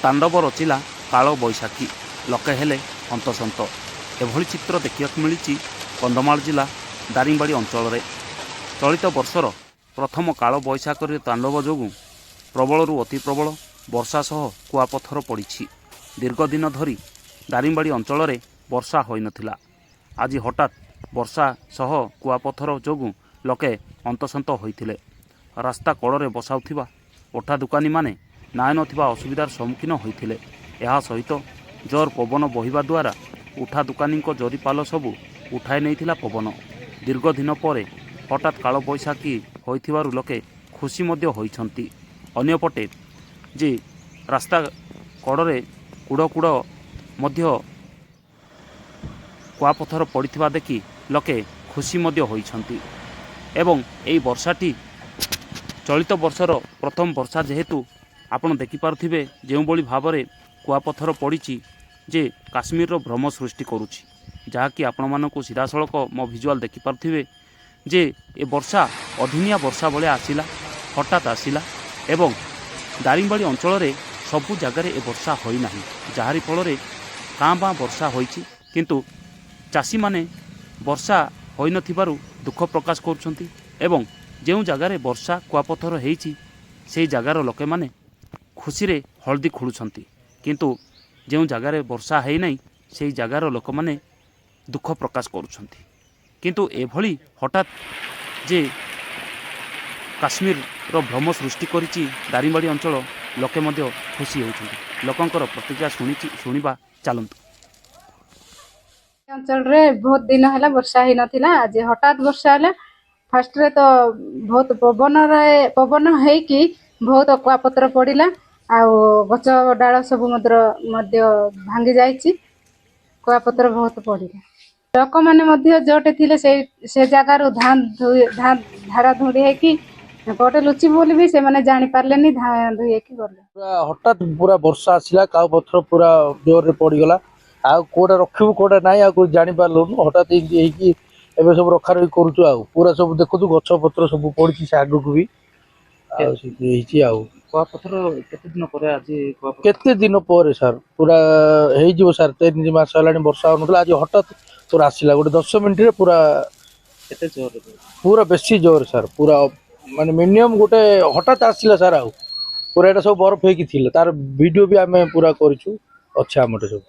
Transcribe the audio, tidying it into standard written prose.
ତାଣ୍ଡବ ରଚିଲା କାଳ ବୈଶାଖୀ। ଲୋକେ ହେଲେ ହନ୍ତସନ୍ତ। ଏଭଳି ଚିତ୍ର ଦେଖିବାକୁ ମିଳିଛି କନ୍ଧମାଳ ଜିଲ୍ଲା ଦାରିଙ୍ଗବାଡ଼ି ଅଞ୍ଚଳରେ। ଚଳିତ ବର୍ଷର ପ୍ରଥମ କାଳ ବୈଶାଖୀର ତାଣ୍ଡବ ଯୋଗୁଁ ପ୍ରବଳରୁ ଅତି ପ୍ରବଳ ବର୍ଷା ସହ କୁଆପଥର ପଡ଼ିଛି। ଦୀର୍ଘ ଦିନ ଧରି ଦାରିଙ୍ଗବାଡ଼ି ଅଞ୍ଚଳରେ ବର୍ଷା ହୋଇନଥିଲା। ଆଜି ହଠାତ୍ ବର୍ଷା ସହ କୁଆପଥର ଯୋଗୁଁ ଲୋକେ ହନ୍ତସନ୍ତ ହୋଇଥିଲେ। ରାସ୍ତା କଡ଼ରେ ବସାଉଥିବା ଅଠା ଦୋକାନୀମାନେ ନାହିଁ ନଥିବା ଅସୁବିଧାର ସମ୍ମୁଖୀନ ହୋଇଥିଲେ। ଏହା ସହିତ ଜୋର ପବନ ବହିବା ଦ୍ୱାରା ଉଠା ଦୋକାନୀଙ୍କ ଜରିପାଲ ସବୁ ଉଠାଇ ନେଇଥିଲା ପବନ। ଦୀର୍ଘ ଦିନ ପରେ ହଠାତ୍ କାଳବୈଶାଖୀ ହୋଇଥିବାରୁ ଲୋକେ ଖୁସି ମଧ୍ୟ ହୋଇଛନ୍ତି। ଅନ୍ୟପଟେ ଯେ ରାସ୍ତା କଡ଼ରେ କୁଢ଼ କୁଢ଼ ମଧ୍ୟ କୁଆପଥର ପଡ଼ିଥିବା ଦେଖି ଲୋକେ ଖୁସି ମଧ୍ୟ ହୋଇଛନ୍ତି। ଏବଂ ଏହି ବର୍ଷାଟି ଚଳିତ ବର୍ଷର ପ୍ରଥମ ବର୍ଷା ଯେହେତୁ, ଆପଣ ଦେଖିପାରୁଥିବେ ଯେଉଁଭଳି ଭାବରେ କୁଆପଥର ପଡ଼ିଛି ଯେ କାଶ୍ମୀରର ଭ୍ରମ ସୃଷ୍ଟି କରୁଛି, ଯାହାକି ଆପଣମାନଙ୍କୁ ସିଧାସଳଖ ମୋ ଭିଜୁଆଲ୍ ଦେଖିପାରୁଥିବେ ଯେ ଏ ବର୍ଷା ଅଦିନିଆ ବର୍ଷା ଭଳିଆ ଆସିଲା, ହଠାତ୍ ଆସିଲା ଏବଂ ଦାରିଙ୍ଗବାଡ଼ି ଅଞ୍ଚଳରେ ସବୁ ଜାଗାରେ ଏ ବର୍ଷା ହୋଇନାହିଁ, ଯାହାରି ଫଳରେ କାଁ ଭାଁ ବର୍ଷା ହୋଇଛି। କିନ୍ତୁ ଚାଷୀମାନେ ବର୍ଷା ହୋଇନଥିବାରୁ ଦୁଃଖ ପ୍ରକାଶ କରୁଛନ୍ତି ଏବଂ ଯେଉଁ ଜାଗାରେ ବର୍ଷା କୁଆପଥର ହେଇଛି, ସେଇ ଜାଗାର ଲୋକମାନେ ଖୁସିରେ ହଳଦୀ ଖୋଳୁଛନ୍ତି। କିନ୍ତୁ ଯେଉଁ ଜାଗାରେ ବର୍ଷା ହେଇନାହିଁ, ସେଇ ଜାଗାର ଲୋକମାନେ ଦୁଃଖ ପ୍ରକାଶ କରୁଛନ୍ତି। କିନ୍ତୁ ଏଭଳି ହଠାତ୍ ଯେ କାଶ୍ମୀରର ଭ୍ରମ ସୃଷ୍ଟି କରିଛି ଦାରିଙ୍ଗବାଡ଼ି ଅଞ୍ଚଳ, ଲୋକେ ମଧ୍ୟ ଖୁସି ହେଉଛନ୍ତି। ଲୋକଙ୍କର ପ୍ରତିକ୍ରିୟା ଶୁଣିଛି, ଶୁଣିବା ଚାଲନ୍ତୁ। ଅଞ୍ଚଳରେ ବହୁତ ଦିନ ହେଲା ବର୍ଷା ହେଇନଥିଲା। ଆଜି ହଠାତ୍ ବର୍ଷା ହେଲା। ଫାଷ୍ଟରେ ତ ବହୁତ ପବନରେ ପବନ ହେଇକି ବହୁତ କୁଆପଥର ପଡ଼ିଲା ଆଉ ଗଛ ଡାଳ ସବୁ ମଧ୍ୟ ଭାଙ୍ଗି ଯାଇଛି। କୁଆପଥର ବହୁତ ପଡ଼ିଲା। ଲୋକମାନେ ମଧ୍ୟ ଯୋଉଠି ଥିଲେ ସେଇ ସେ ଜାଗାରୁ ଧାଁ ଧାଁ ଧାଡ଼ା ଧୁଡ଼ି ହେଇକି କୋଉଠି ଲୁଚିବୁ ବୋଲି ବି ସେମାନେ ଜାଣିପାରିଲେନି, ଧାଁ ଧୁଇ ହେଇକି ଗଲେ। ପୁରା ହଠାତ୍ ପୁରା ବର୍ଷା ଆସିଲା, କାଉ ପଥର ପୁରା ଜୋରରେ ପଡ଼ିଗଲା। ଆଉ କୋଉଟା ରଖିବୁ, କୋଉଟା ନାହିଁ, ଆଉ କୋଉଠି ଜାଣିପାରିଲୁନୁ। ହଠାତ୍ ଏମିତି ହେଇକି ଏବେ ସବୁ ରଖା ରଖି କରୁଛୁ। ଆଉ ପୁରା ସବୁ ଦେଖୁଛୁ, ଗଛ ପତ୍ର ସବୁ ପଡ଼ିଛି ସେ ଆଗକୁ ବି ଆଉ ସେଠି ହେଇଛି। ଆଉ କୁଆପଥର କେତେ ଦିନ ପରେ ଆଜି? କେତେ ଦିନ ପରେ ସାର୍, ପୁରା ହେଇଯିବ ସାର୍, 3 ମାସ ହେଲାଣି ବର୍ଷା ହଉନଥିଲା। ଆଜି ହଠାତ୍ ପୁରା ଆସିଲା, ଗୋଟେ 10 ମିନିଟରେ ପୁରା। କେତେ ଜୋରରେ? ପୁରା ବେଶୀ ଜୋର ସାର୍, ପୁରା ମାନେ ମିନିମମ୍ ଗୋଟେ ହଠାତ୍ ଆସିଲା ସାର୍। ଆଉ ପୁରା ଏଇଟା ସବୁ ବରଫ ହେଇକି ଥିଲା, ତାର ଭିଡ଼ିଓ ବି ଆମେ ପୁରା କରିଛୁ, ଅଛି ଆମଠି ସବୁ।